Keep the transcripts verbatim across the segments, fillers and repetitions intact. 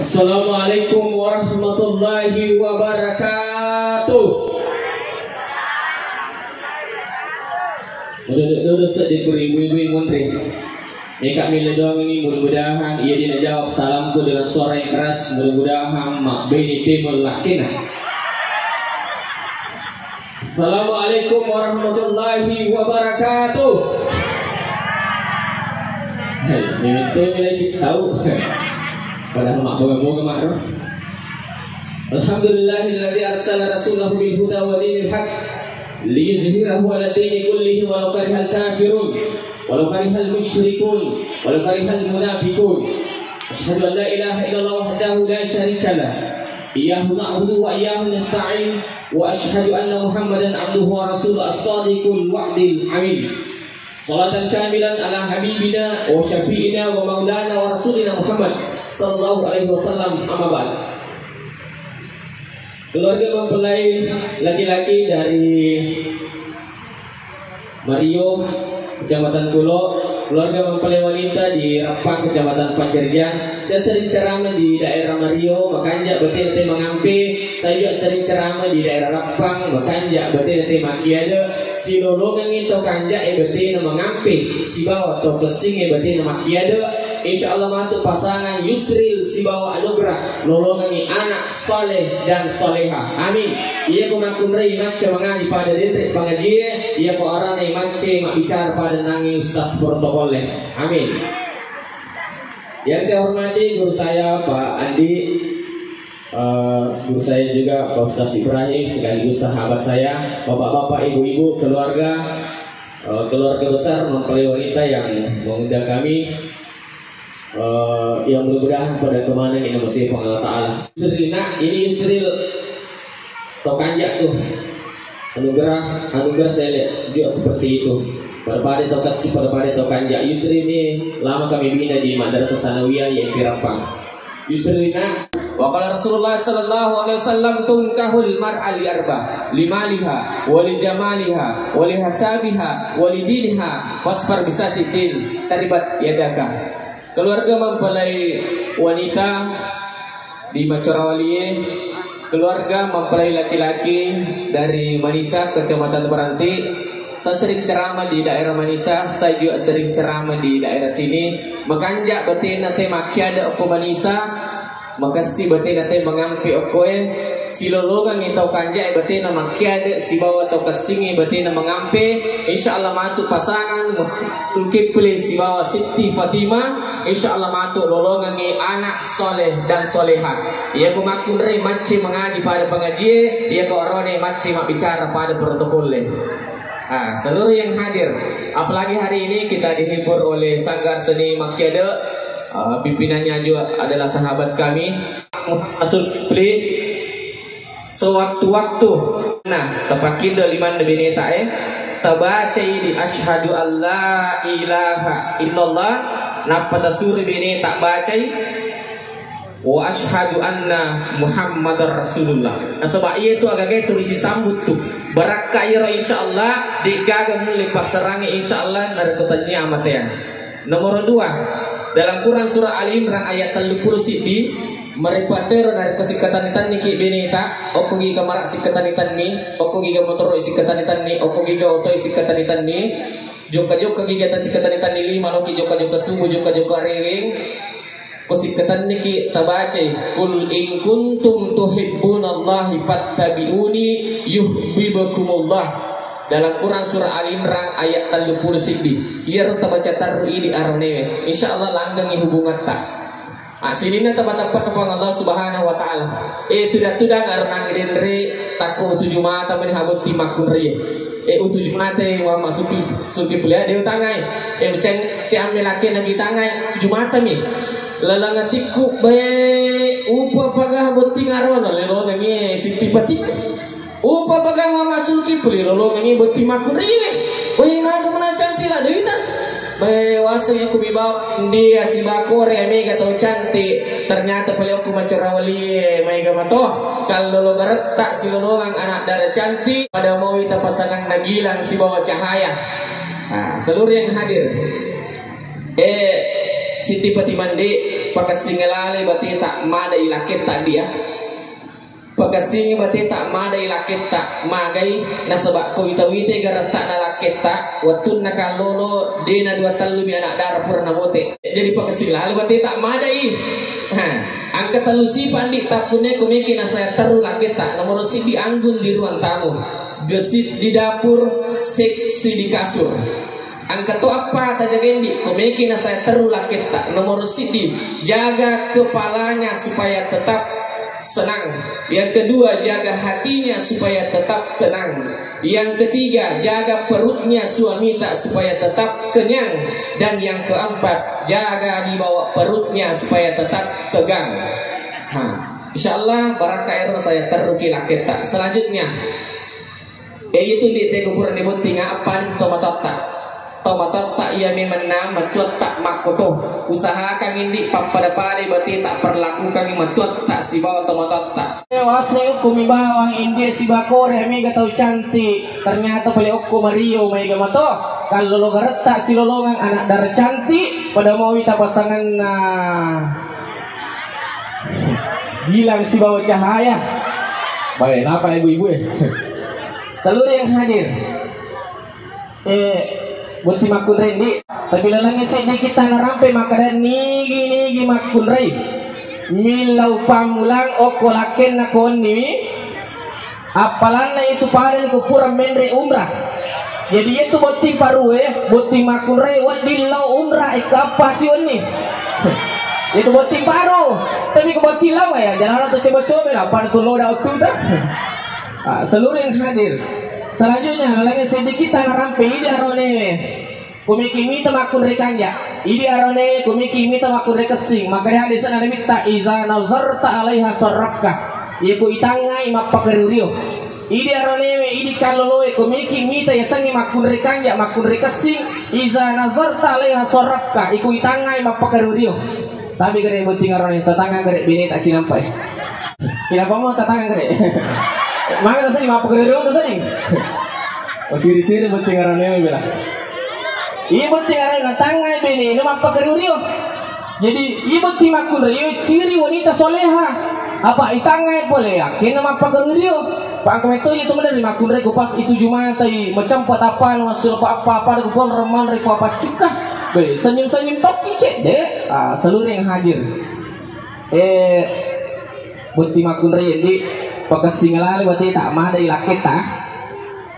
Assalamualaikum warahmatullahi wabarakatuh. Udah duduk sedikit ibu-ibu munri. Mika mille doang ini, mudah-mudahan ia dia jawab salamku dengan suara yang keras, mudah-mudahan mak beni temel lakina. Assalamualaikum warahmatullahi wabarakatuh. Hei, ini temel lagi tahu. Padahal mak boga-boga mak. Alhamdulillahilladzi arsala rasulahu bil huda wa dinil haq liyuzhirahu ala dini kullihi walau karihal kafirun. Walau karihal musyrikun, walau karihal munafiqun. Asyhadu an la ilaha illallah wahdahu la syarika lah. Iyyahu na'budu wa iyyahu nasta'in. Wa asyhadu anna Muhammadan abduhu wa rasuluh as-sadiqul wa'dil amin. Salatan kamilan ala habibina wa syafi'ina wa maulana wa rasulina Muhammad sallallahu alaihi wasallam, amma ba'd. Keluarga mempelai laki-laki dari Mario, Kecamatan Kulo, keluarga mempelai wanita di Rappang, Kecamatan Pancerjang. Saya sering ceramah di daerah Mario, makanja betena te mangampe. Saya juga sering ceramah di daerah Rappang, makanja betena te makkiade. Silolongengngi to kanja e betena mangampe, sibawa to kessing e betena makkiade. Insya Allah matu pasangan Yusril sibawa Anugrah lolongengngi anak saleh dan saleha. Amin. Iya ko makkunrai macca mangaji pada denre pangajie, iya ko aranai macce mabbicara pada nangi ustaz protokol e. Amin. Yang saya hormati guru saya Pak Andi, eh, guru saya juga Pak Ustaz Ibrahim sekaligus sahabat saya, bapak-bapak, ibu-ibu, keluarga, eh, keluarga besar mempelai wanita yang mengundang kami. Eh, yang mudah-mudahan pada kemana ini masih Allah Ta'ala. Yusril, nak, ini Yusril. To kanja tu. Anugerah, anugerah saya lihat juga seperti itu. Pada-pada to kasih, pada-pada to kanja. Yusril ini lama kami bina di Madrasah Sanawiyah yang Pirampang. Yusril, nak. Wa qala Rasulullah sallallahu alaihi wasallam, tunkahul mar'a li arba, limaliha, wa li jamaliha, wa li hasabiha, wa li diniha, fasfar bisati din, taribat yadaka. Keluarga mempelai wanita di Macorawalie, keluarga mempelai laki-laki dari Manisa, Kecamatan Meranti. Saya sering ceramah di daerah Manisa, saya juga sering ceramah di daerah sini. Makanja betena te makkiade okko Manisa, makessi betena te mangampe okkoe. Silolongengngi tau kanja e betena makkiade sibawa tau kessingngi betena mangampe. Insya Allah matu pasangan Muhammadul Kipli sibawa Siti Fatimah. Insya Allah matu lolongengngi anak soleh dan soleha. Iya ko makkunrai macce mangaji pada pangajie, iya ko arone macce mabbicara pada protokolle. Ah, seluruh yang hadir, apalagi hari ini kita dihibur oleh Sanggar Seni Makkiade, ah, pimpinannya juga adalah sahabat kami, Muhammad Zulkifli. Sewaktu-waktu, nah, tapakkido limanna bineta e, tabacai di asyhadu alla ilaha illallah, nappa tasuri bineta bacai, wa asyhadu anna Muhammadar Rasulullah. Nasaba iya tu agaga tu risi sambut tu. Barakka iyaro insyaallah, de'gaga mulle passarangi insyaallah narekko tennia amateang. Nomor dua, dalam Quran surah Ali Imran ayat telluppulo siddi, marepatero narekko sikkatenni-tenniki beneta, okkogi kamara sikkatenni-tenni, okkogi ga motoro sikkatenni-tenni, okkogi ga oto sikkatenni-tenni, jokka-jokka giga ta sikkatenni-tenni lima, loki jokka-jokka subuh, jokka-jokka reweng. Ko sikkatenniki tabacai, "Qul in kuntum tuhibbunallahi fattabi'uni yuhibbukumullah." Dalam Quran surah Ali Imran ayat telluppulo siddi. Iyaro tabaca tarru idi aranewe. Insyaallah langgengngi hubungatta. Ah, sininna tapatappa Puang Allah Subhanahu wa Ta'ala. Eh, tudang-tudang aranang denre takko tuju mata meni habotti makkunraie. Eh, utuju mata Muhammad Suki, Suki Pulia, de utangai. Eh, ceng, ciamme lake nagi tangai, tuju mata mi. Laleng atikku, bae, upa paga botting arono, lelongengngi Siti Pati. Upa paga Muhammad Suki Puli, lolongengngi botting makkunraie. Weh, maga mana cantik lah, Dewita. Bae, waseng aku bibau, dia si bakore, mega tau cantik. Ternyata pale aku macerawali, mega mato. Kalau lo beretta silolongang anak dara cantik, pada mau ita pasangan nagilang sibawa cahaya. Nah, seluruh yang hadir. Eh, Siti Pati Mandi, Pakessingi lale bateta madai lakketta dia. Pakessingi bateta madai lakketta magai, nasaba ko wita-wita garettana lakketta, wettunna kallolo de na dua tellu mi anak dara pura nabote. Jadi pakessingi lale bateta madai. Ha, angka tellu sipa ndi tappunne ko meki nasaya terru lakketta. Nomoro siddi anggun di ruang tamu, gesit di dapur, seksi di kasur. Engka to appa tajagai ndi, ko meki nasaya terru lakketta. Nomoro siddi, jaga kepalanya supaya tetap senang. Yang kedua, jaga hatinya supaya tetap tenang. Yang ketiga, jaga perutnya suamita supaya tetap kenyang. Dan yang keempat, jaga di bawah perutnya supaya tetap tegang. Ha, insyaallah baraka ero saya terruki lakketta. Selanjutnya, E, iyatu ndi tega pura nibotting, apa ni to matotta. To matotta iya memenna matuatta makkoto. Usahakan ndi pappada-pada bateta perlakukan matuatta sibawa to matotta. Waseng kumi bawang inde sibakore mega tau cantik. Ternyata pale okko Mario mega mato. Kalau lo garetta silolongang anak dara cantik pada mau wita pasanganna. Gilang sibawa cahaya. Baik, napa ibu-ibu ya? Seluruh yang hadir. Eh, botting makkunrai ndi. Tapi lalengngi seddi kita narampe makkeda nigi-nigi makkunrai. Millau pammulang okko lakkenna konni. Appalanna itu paling ku pura menre umrah. Jadi itu botting parue, botting makkunrai wedding lao umrah ikka apa siwenni. Itu botting paru. Tapi ku botting lao ya, jalan tu coba-coba lah, pada tu lo dah tu dah. Ah, seluruh yang hadir. Selanjutnya, lagi sedikit tanah rampe ini arone. Kumiki mita makkunrai kanja. Idi arone kumiki mita makkunrai kessing. Maka hadis Nabitta, "Iza nazarta alaiha sarrafka." Iku itangngai mappakariu-riu. Idi aronewe, idi kalloloe, kumiki mita yasengnge makkunrai kanja, makkunrai kessing. "Iza nazarta alaiha sarrafka." Iku itangngai mappakariu-riu. Tapi gare botting arone, tatanga gare bene tak cinampai. Cinampa mo tatanga gare. Maka tasani mappakariu-riu tasani. Oh, siri-siri botting arone bela. Iya botting arone natangngai bene, no mappakariu-riu. Jadi, iya botting makkunrai ciri wanita soleha. Apa itangngai pole, yakin no mappakariu-riu. Pak, angka metto iya tu meneri makkunrai ku pas itu Jumatai, macampa tappa, masuk apa-apa, ada ku pon reman, repo apa cuka. Be, senyum-senyum tokki cek, dek. Ah, seluruh yang hadir. Eh, botting makkunrai ndi, pakessing lale bateta, madai lakketta.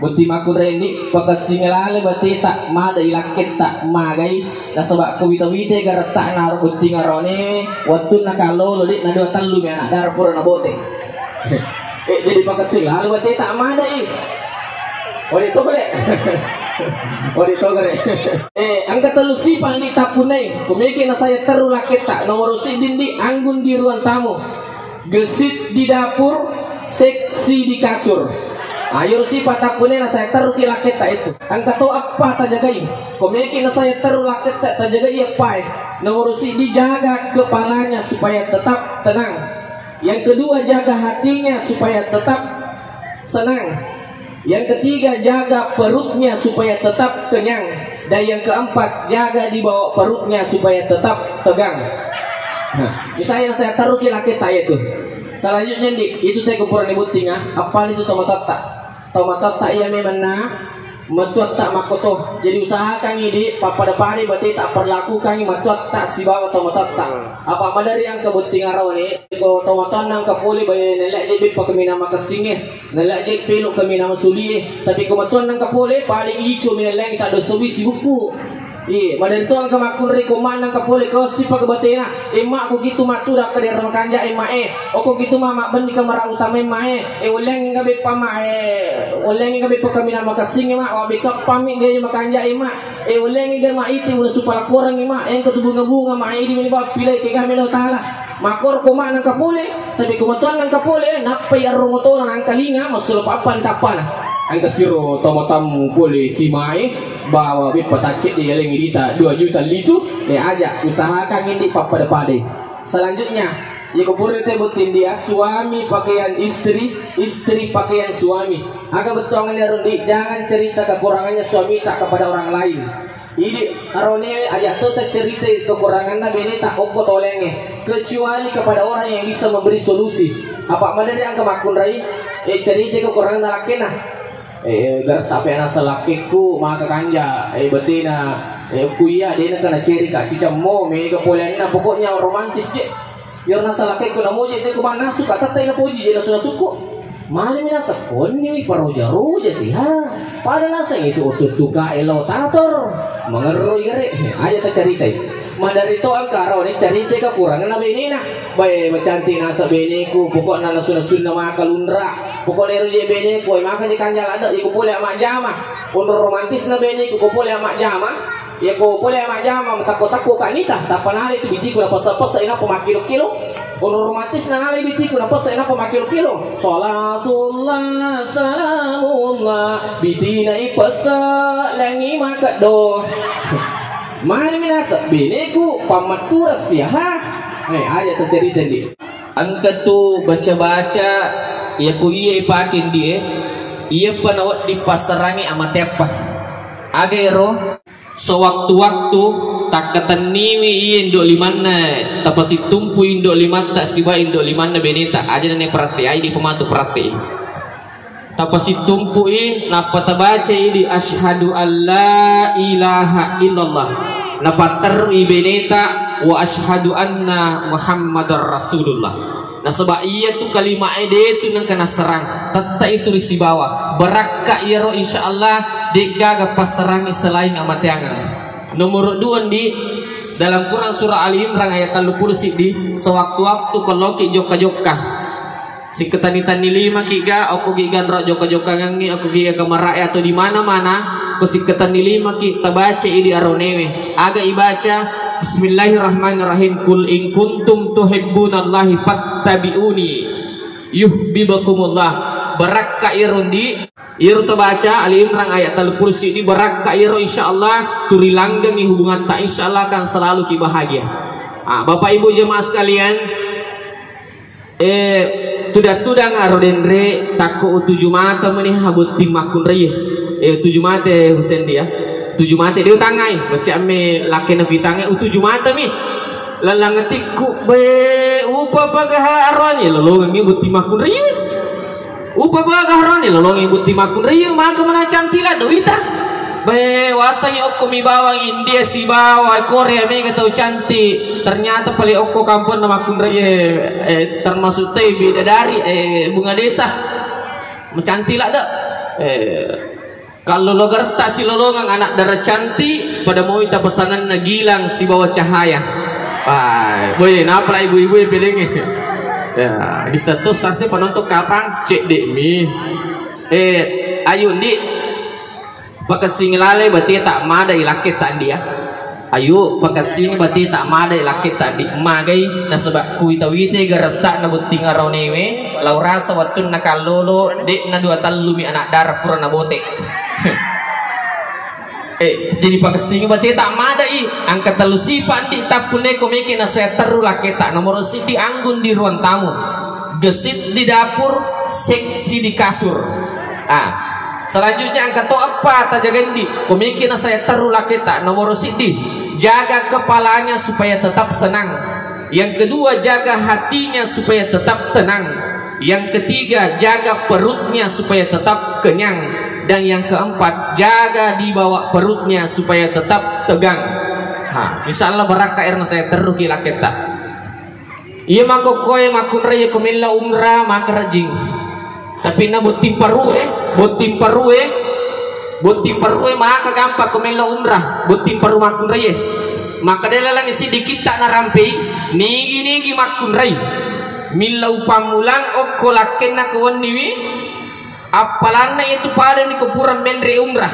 Botting makkunrai ndi, pakessing lale bateta, madai lakketta, magai. Nasaba ko wita-wita garettana ro botting arone, wettunna kallolo, dek, na dua tellu mi anak dara pura nabote. Eh, jadi pakessing lale bateta, madai. Ode to, Dek. Ode to, Dek. Eh, engka tellu sifat ndi tappunnai. Kumeke nasaya terru lakketta. Nomoro siddi ndi anggun di ruang tamu. Gesit di dapur, seksi di kasur. Ayo sifat tappunnai nasaya terru ki lakketta itu. Engka to appa tajagai. Kumeke nasaya terru lakketta tajagai appae. Nomoro siddi jaga kepalanya supaya tetap tenang. Yang kedua, jaga hatinya supaya tetap senang. Yang ketiga, jaga perutnya supaya tetap kenyang. Dan yang keempat, jaga di bawah perutnya supaya tetap tegang. Nah, misalnya saya taruh ki lakketta itu. Selanjutnya, ndi, itu te kupura ni botting, ah. Apa itu tomatotta? Tomatotta iya memang na matuatta makkoto. Jadi usahakangngi di pappada-pada bateta perlakukangngi matuatta sibawa tomatotta. Apa madari angka botting arone, ko tomatoanna angka pole bae nelle je beppa kaminang makessingnge, nelle je pelo kaminang masulie. Tapi ko matuanna angka pole paling icu minellengi tak dosobi sibukku. Iye, madari to angka makkunrai ko manna angka pole ko sipa ke batena. Emma ko gitu matu dak ka dera makanja emma e. Oko gitu ma mabbenni ka mara utama emma e. E, ullengngi ga beppa ma, e, ullengngi ga beppa kaminang makessing ma, wa beka pammi ga makanja ma. E, ullengngi ga ma iti ula supala korang ma, engka tu bunga-bunga ma, idi meni bappi lai ke ga melo tala. Makor ko ma nangka pole, tapi ko matuang nangka pole, nappai arro motona nangka linga, masula pappan tappana. Engka siro tama tammu pole simae, bawa beppa tacce de yalengi dita dua juta lisu, e aja, usahakan indi pappada-padai. Selanjutnya, iko pura te botting dia, suami pakaian istri, istri pakaian suami. Aga bettuangan ya Rundi, jangan cerita kekurangannya suami tak kepada orang lain. Idi, arone aja to taceritai kekuranganna beneta okko tolengnge, kecuali kepada orang yang bisa memberi solusi. Apa maderi angka makkunrai, eh, cerita kekurangan lakkena. Eh, garta pena salakkekku maka kanja, eh, betena, eh, kuya dena kana cerita cicammo mega polenna, pokoknya romantis je. Iyaro nasalakkekku namuji, te ku mannasu ka, tettai napuji je nasu-nasukku. Mani mi nasakkonniwi paroja-roja siha. Pada naseng itu ututtuka elo tator. Mengerroi gare. Aja taceritai. Madari to angkara wani cerita kekurangan na benena. Bae, macantik nasa beneku, pokokna nasu-nasunna maka lunra. Pokokna ero je beneku, eh, maka je kanjala ada, iku pole ama jama. Unro romantis na beneku, ko pole ama jama. Iya ko pole majjama matakko-takko ka nita, tappa nale tu bitiku napessa-pessa inappa makkilo-kilo. Ono romantis na nale bitiku napessa inappa makkilo-kilo. Salatullah salamullah bitina ipessa langi makeddo. Mani minasa beneku pammattura siaha. Eh, aja tacerita di. Engka tu baca-baca, iya ku iya ipake ndi e, iyappa nawedding passarangi amateappa. Aga ero? Sewaktu-waktu takkatenniwi iye indo limanna, tapasittumpu indo limatta siba indo limanna beneta, aja nane peratteai di pematu peratte'i. Tapasittumpu'i, nappa tabacai di asyhadu alla ilaha illallah. Napatterru'i beneta wa asyhadu anna Muhammadar Rasulullah. Nasaba iyatu kalimae de tu nengka nasserang, tette itu risibawa. Barakka iyaro, insyaallah de'gaga passarangi selain amateangeng. Nomoro dua ndi, dalam Quran surah Ali Imran ayat telluppulo siddi, sewaktu-waktu ko loki jokka-jokka. Sikketenni-tenni limaki ga, okko gi ganro jokka-jokkangengngi, okko gi kamara'e atau di mana-mana, ko sikketenni limaki tabaca idi aronewe. Aga ibaca? Bismillahirrahmanirrahim. Qul in kuntum tuhibbunallahi fattabi'uni yuhibbukumullah. Barakka iyaro ndi, iyaro tabaca Ali Imran ayat telluppulo siddi, barakka iyaro, insyaallah turilanggengi hubungatta, insyaallah akan selalu ki bahagia. Ah, Bapak Ibu jemaah sekalian, eh, tudang-tudang aro denre takko utuju mata meni ha botting makkunraie. Eh, utuju mate Husein dia. Utuju mate de utangai, baca amme lakkena kuitangai utuju mata mi. Lalang atikku, be, upa bagaha aroni lolongengi botting makkunraie. Upa bagaha aroni lolongengi botting makkunraie, maka mana cantik la dowita. Be, wasangi okko mi bawang India sibawa Korea mega tau cantik. Ternyata paling okko kampung na makkunraie, eh, termasuk te bidadari, eh, bunga desa. Macantik la da. Eh, kalau lo gertak silolongang anak dara cantik, pada moi tapasanganna Gilang sibawa Cahaya. Wah, boy, napa lah ibu-ibu ya pelenge. Ya, bisa tuh stasi penonton kapan? Cek dek mi. Eh, ayo ndi, pakessing lalai bate tak mada ilakke tak dia. Ayo, pakessing bate tak mada ilakke tak di magai, nasaba kuita-wite garettak na botting aronewe, lao rasa wattunna kallolo, dek na dua tellumi anak dara pura na bote. Eh, jadi pakessing bate tak mada i, angka tellu sipa ndi tappunne ko meke na saya terru lakke tak nomor siti anggun di ruang tamu. Gesit di dapur, seksi di kasur. Ah, selanjutnya angka to eppa tajaga ndi, komiki na saya terru laketa, nomor siddi, jaga kepalanya supaya tetap senang. Yang kedua, jaga hatinya supaya tetap tenang. Yang ketiga, jaga perutnya supaya tetap kenyang. Dan yang keempat, jaga di bawah perutnya supaya tetap tegang. Ha, insya Allah barakka erna saya terru ki laketa. Iya makkokkoe makkunrai ko mella umrah maka rajing. Tapi na botting parue, botting parue, botting parue maka gampang ko mella umrah, botting paru makkunrai. Maka de lalang siddi kitta narampei, nigi-nigi makkunrai. Millau pammulang okko lakkenna ko wenniwi, appalanna itu padani ko pura menre umrah.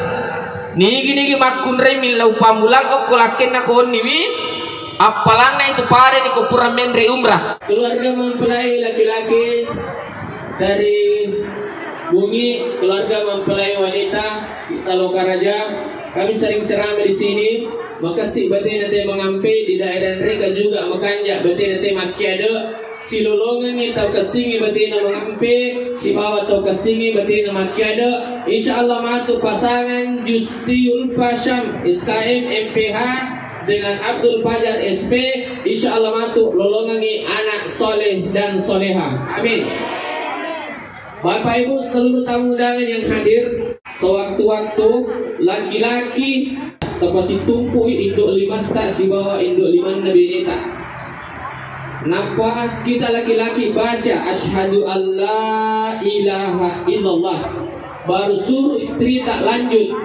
Nigi-nigi makkunrai millau pammulang okko lakkenna ko wenniwi, appalanna itu padani ko pura menre umrah. Keluarga mempelai laki-laki dari Bungi, keluarga mempelai wanita di Saloka Raja. Kami sering ceramah di sini. Makessing batena te mengampe di daerah mereka juga makanja batena te makkiade. Silolongengngi tau kessingngi batena mangampe, sibawa tau kessingngi batena makkiade. Insya Allah matu pasangan Justiul Pasyam S K M M P H dengan Abdul Fajar S P. Insya Allah matu lolongengngi anak soleh dan soleha. Amin. Bapak Ibu seluruh tamu undangan yang hadir, sewaktu-waktu laki-laki tapasitumpu'i indo' limatta sibawa indo' limanna beneta. Nappa kita laki-laki baca asyhadu alla ilaha illallah, baru suruh istrita lanjut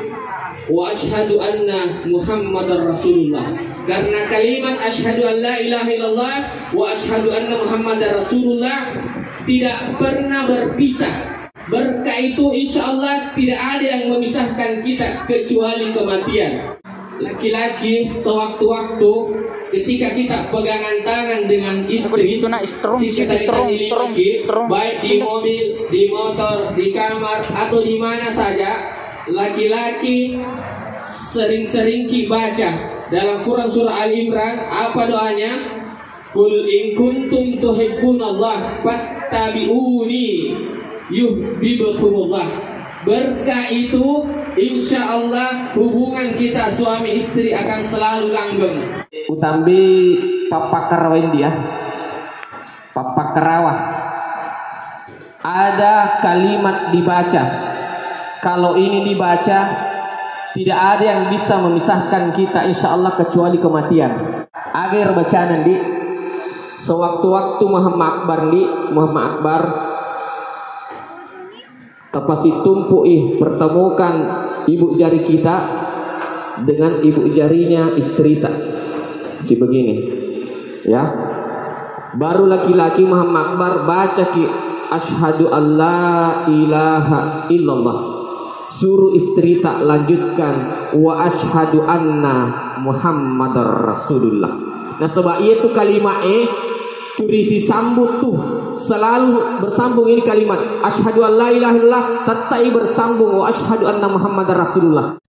wa asyhadu anna Muhammadar Rasulullah. Karena kalimat asyhadu alla ilaha illallah wa asyhadu anna Muhammadar Rasulullah tidak pernah berpisah. Berkat itu, insya Allah, tidak ada yang memisahkan kita kecuali kematian. Laki-laki, sewaktu-waktu ketika kita pegangan tangan dengan istri, baik di mobil, di motor, di kamar, atau di mana saja, laki-laki sering-seringki baca dalam Quran surah Ali Imran, apa doanya? Qul in kuntum tuhibbunallah fattabi'uni yuhibbukumullah. Berkat itu, insya Allah hubungan kita suami istri akan selalu langgeng. Utambi pappakarawa India, pappakarawa. Ada kalimat dibaca. Kalau ini dibaca, tidak ada yang bisa memisahkan kita, insya Allah, kecuali kematian. Agar bacaan, Ndi. Sewaktu-waktu Muhammad Akbar, Ndi, Muhammad Akbar, tapasitumpu'i, pertemukan ibu jari kita dengan ibu jarinya istrita. Sebegini. Ya. Baru laki-laki Muhammad Akbar bacaki asyhadu alla ilaha illallah. Suruh istrita lanjutkan wa asyhadu anna Muhammadar Rasulullah. Nasaba iyatu kalimat e turisi sambung tuh, selalu bersambung ini kalimat asyhadu alla ilaha illallah, tettai bersambung wa asyhadu anna Muhammadar Rasulullah.